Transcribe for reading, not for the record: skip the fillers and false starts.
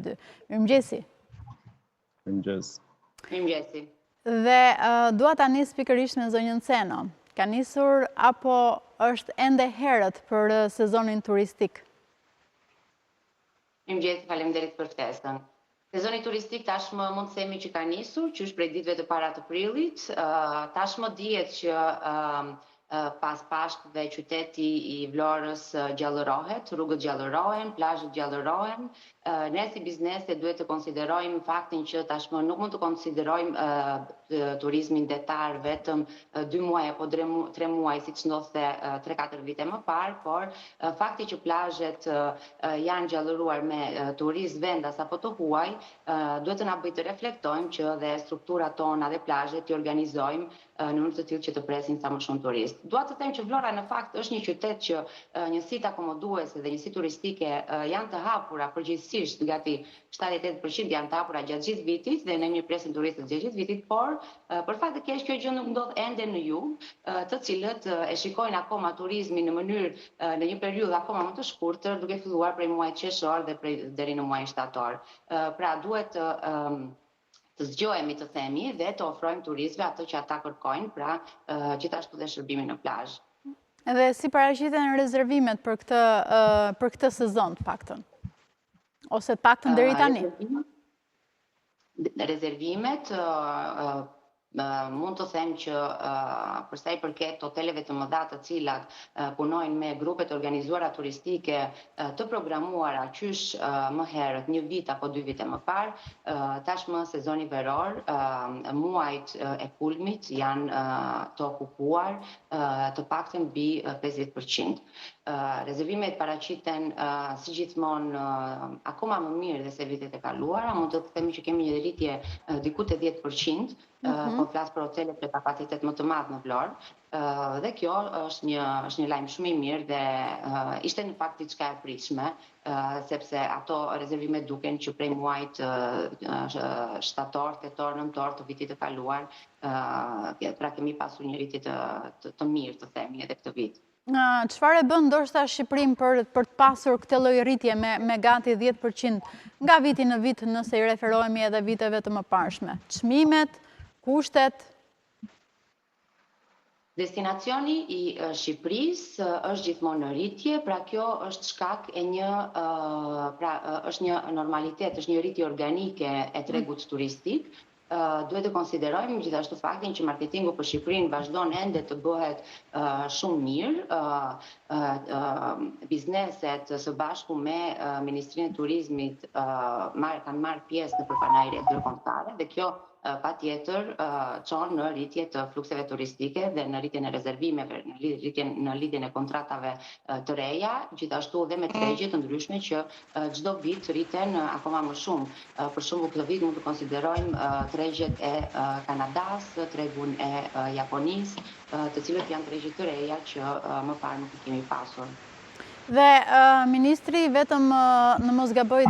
dy. Mirëmëngjesi. Mirëmëngjes. Mirëmëngjesi. Dhe dua ta nis pikërisht me zonjën Ceno. Ka nisur apo është ende herët për sezonin turistik? Mirëmëngjesi, faleminderit për ftesën. Sezoni turistik tashmë mund të themi që ka nisur, qysh prej ditëve të para të prillit. Tashmë dihet që pas Pashkëve qyteti i Vlorës gjallërohet, rrugët gjallërohen, plazhet gjallërohen. Ne si biznese duhet të konsiderojmë faktin që tashmë nuk mund të konsiderojmë turizmin detar vetëm 2 muaj apo 3 muaj siç ndodhte 3-4 vite më parë, por fakti që plazhet janë gjallëruar me turistë vendas apo të huaj, duhet të na bëjë të reflektojmë që dhe strukturat tona dhe plazhet t'i organizojmë në mënyrë të tillë që të presin sa më shumë turistë. Dua të them që Vlora në fakt është një qytet që njësitë akomoduese dhe njësitë turistike janë të hapura përgjithsisht, gati 78% janë të hapura gjatë gjithë vitit dhe ne mirëpresim turistët gjatë gjithë vitit, por për fat të keq kjo gjë nuk ndodh ende në jug, të cilët e shikojnë akoma turizmin në mënyrë në një periudhë akoma më të shkurtër, duke filluar prej muajit qershor dhe prej deri në muajin shtator. Pra duhet të të zgjohemi të themi dhe të ofrojmë turistëve atë që ata kërkojnë, pra gjithashtu dhe shërbimin në plazh. Dhe si paraqiten rezervimet për këtë për këtë sezon të paktën? Ose të paktën deri tani? Rezervimet mund të them që për sa i përket hoteleve të mëdha të cilat punojnë me grupe të organizuara turistike të programuara qysh më herët, një vit apo dy vite më parë, tashmë sezoni veror, muajt e kulmit janë të okupuar të paktën mbi 50%. Rezervimet paraqiten si gjithmonë akoma më mirë dhe se vitet e kaluara, mund të themi që kemi një rritje diku te 10%, po flas për hotelet me kapacitet më të madh në Vlorë, dhe kjo është një është një lajm shumë i mirë dhe ishte në fakt diçka e pritshme, sepse ato rezervime duken që prej muajit shtator, tetor, nëntor të vitit të kaluar, pra kemi pasur një rritje të, të, të mirë, të themi, edhe këtë vit. Çfarë e bën ndoshta Shqipërinë për për të pasur këtë lloj rritje me me gati 10% nga viti në vit nëse i referohemi edhe viteve të mëparshme? Çmimet, kushtet? Destinacioni i Shqipërisë është gjithmonë në rritje, pra kjo është shkak e një pra është një normalitet, është një rritje organike e tregut turistik. Duhet të konsiderojmë gjithashtu faktin që marketingu për Shqipërinë vazhdon ende të bëhet shumë mirë. Bizneset së bashku me Ministrinë e Turizmit kanë marrë pjesë nëpër panaire ndërkombëtare dhe kjo patjetër çon në rritje të flukseve turistike dhe në rritjen e rezervimeve, në rritjen në lidhjen e kontratave të reja, gjithashtu dhe me tregje të ndryshme që çdo vit rriten akoma më shumë. Për shembull, këtë vit mund të konsiderojmë tregjet e Kanadas, tregun e Japonisë, të cilët janë tregje të reja që më parë nuk i kemi pasur. Dhe ministri vetëm në mos gaboj.